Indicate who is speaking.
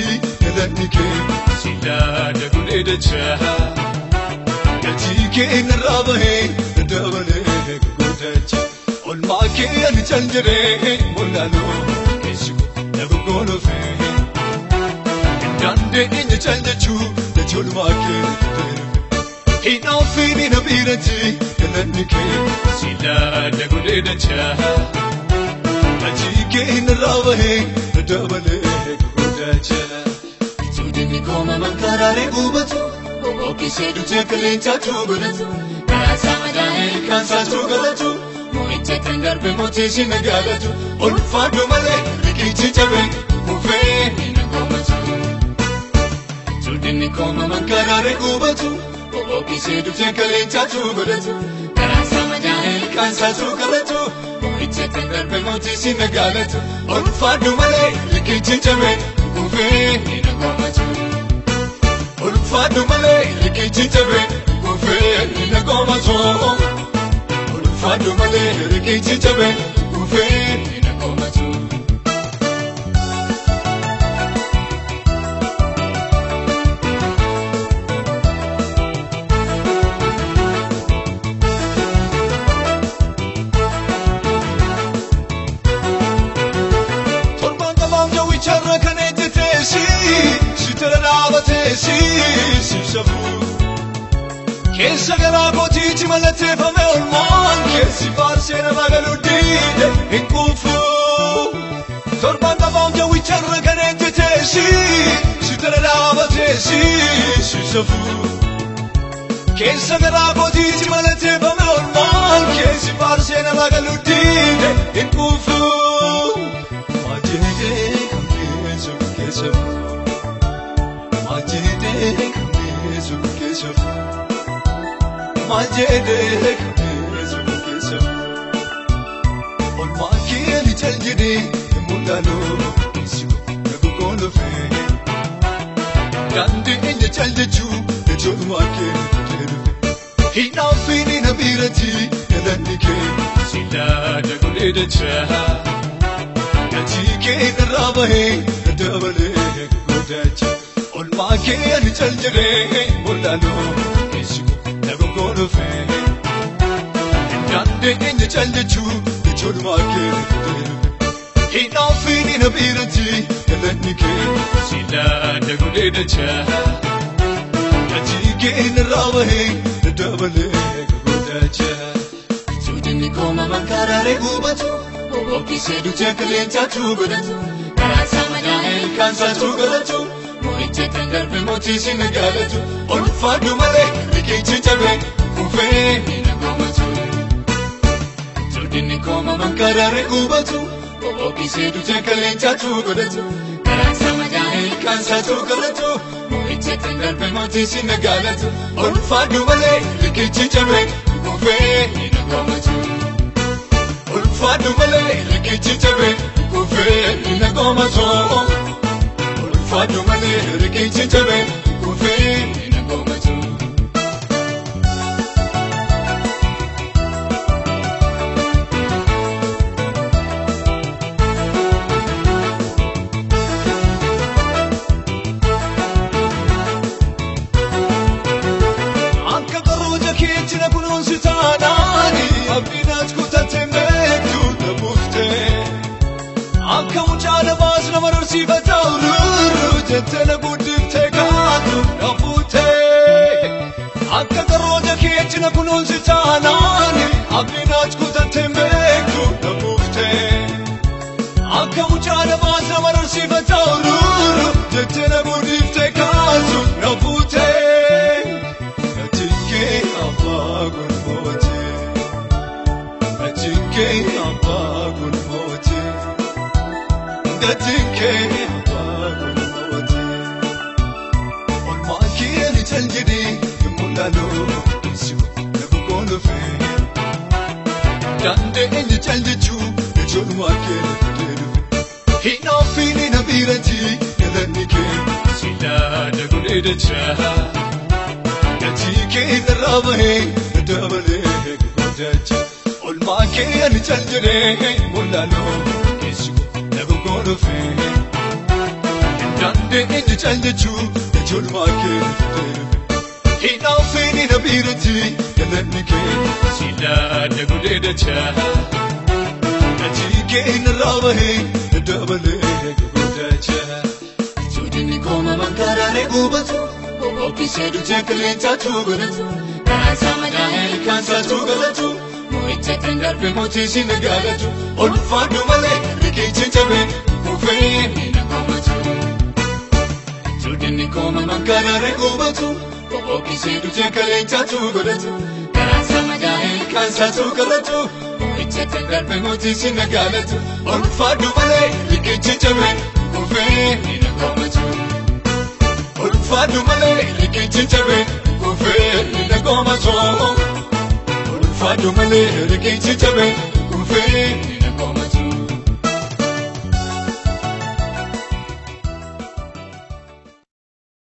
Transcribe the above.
Speaker 1: biratti galanni kee silaa dagulee dachaa. Gatii kee narraa bahee dabalee guddacha. Olmaa kee ani cal jedhee mul'anoo keessi koo na goggoolofee. Dandeenye cal jechuu dachee olmaa kee dhufe. Hinaafiin na biratti galanni kee silaa dagulee dachaa. Gatii kee narraa bahee dabalee guddacha.
Speaker 2: Suudinni koomaman karaalee gubatu. Okkisee dutee qilleensaatu godhatu. Karaa isaa madaa'ee
Speaker 1: Ilkaan isaatu galatu.
Speaker 2: Moo'icha kan darbe
Speaker 1: Mootii si na jaalatu. Ulfaadhu malee riqichi cabee kufee.
Speaker 2: hin goomatu. Suudinni koomaman
Speaker 1: Karaalee gubatu.
Speaker 2: Okkisee dutee
Speaker 1: Dutee qilleensaatu godhatu.
Speaker 2: karaa isaa madaa'ee
Speaker 1: Ilkaan isaatu galatu.
Speaker 2: Moo'icha kan darbe
Speaker 1: Mootii si na jaalatu. Ulfaadhu malee riqichi cabee kufee.
Speaker 2: hin goomatu.
Speaker 1: Ulfaadhu malee riqichi cabee kufee. Hin goomatu. Ulfaadhu malee riqichi cabee kufee.
Speaker 2: Hin goomatu.
Speaker 1: Torbaan qabaam jawwicharra kan ejjeteesi, si tala dhaabateesi, siif safuu. Keessa garaa kootiitti mallatteeffame olmaan keessi faarsee nama galuu diide hin quufu. Torbaan qabaam jawwicharra kan ejjeteesi, si tala dhaabateesi, siif safuu. Keessa garaa kootiitti mallatteeffame olmaan keessi faarsee nama galuu diide hin quufu. Maal jedhee kan beesu keessa maal jedhee kan beesu keessa maal jedhee kan beesu keessa olmaa kee ni cal jedhee mul'anoo keessi koo na goggoolofee dandeenye cal jechuu ijoollummaa kee na dhufe hinaafiin na biratti galanni kee silaa dagulee dachaa. Gatii kee narraa bahee dabalee guddacha. Olmaa kee ani cal jedhee mul'anoo keessi koo na goggoolofee. Dandeenye cal jechuu ijoollummaa kee na dhufe. Hinaafiin na biratti galanni kee silaa dagulee dachaa. Gatii kee narraa bahee dabalee guddacha.
Speaker 2: Suudinni koomaman
Speaker 1: Karaalee gubatu.
Speaker 2: Okkisee dutee
Speaker 1: Dutee qilleensaatu godhatu.
Speaker 2: karaa isaa madaa'ee
Speaker 1: Ilkaan isaatu galatu.
Speaker 2: Moo'icha kan darbe
Speaker 1: Mootii si na jaalatu. Ulfaadhu malee riqichi cabee kufee.
Speaker 2: hin goomatu. Suudinni koomaman
Speaker 1: Karaalee gubatu.
Speaker 2: Okkisee dutee
Speaker 1: Dutee qilleensaatu godhatu.
Speaker 2: karaa isaa madaa'ee
Speaker 1: Ilkaan isaatu galatu.
Speaker 2: Moo'icha kan darbe
Speaker 1: Mootii si na jaalatu. Ulfaadhu malee riqichi cabee kufee.
Speaker 2: hin goomatu.
Speaker 1: Ulfaadhu malee riqichi cabee kufee. Hin goomatu. Ulfaadhu malee riqichi cabee kufee.
Speaker 2: Hin goomatu.
Speaker 1: Akka qarooja keetti na kunuunsi taanaani abdiin as kutattee beektu na buuftee. Akka mucaa namaas nama dorsiifata ururu jettee na guddiftee kaatu na fuutee. Akka qarooja keetti na kunuunsi taanaani abdiin as kutattee beektu na buuftee. Akka mucaa namaas nama dorsiifata ururu jettee na guddiftee kaatu na fuutee. Gatiin abbaa gulmootee. Gatiin abbaa gulmootee. Gatiin abbaa gulmootee. Olmaa kee ni cal jedhee hin mul'anoo keessi koo na goggoolofee. Dandeenye cal jechuu ijoollummaa kee na fidee dhufe. Hinaafiin na biratti galanni kee silaa dagulee dachaa. Gatii kee narraa bahee dabalee guddacha. Olmaa kee ani cal jedhee mul'anoo keessi koo na goggoolofee. Dandeenye cal jechuu ijoollummaa kee Hinaafeen na biiratti galanni kee silaadha godhee dachaa. Gatii kee narraa bahee daddabalee gurguddachaa.
Speaker 2: Tuudinni koomaman karaaree gubatu Bobokkisee dutee qilleensaatu godhatu Karaa isaa madaa'ee
Speaker 1: Ilkaan isaatu galatu
Speaker 2: Mo'icha kan darbe
Speaker 1: mootii si na gaalatu Olfaadhu malee riqichi cabee kufee
Speaker 2: hin komatu. Tuudinni koomaman
Speaker 1: karaaree gubatu
Speaker 2: Bobokkisee
Speaker 1: dutee qilleensaatu godhatu
Speaker 2: karaa isaa madaa'ee
Speaker 1: Ilkaan isaatu galatu
Speaker 2: Mo'icha kan darbe
Speaker 1: mootii si na gaalatu Olfaadhu malee riqichi cabee kufee
Speaker 2: hin komatu.
Speaker 1: Olfaadhu malee riqichi cabee kufee hin komatu. Olfaadhu malee riqichi cabee kufee.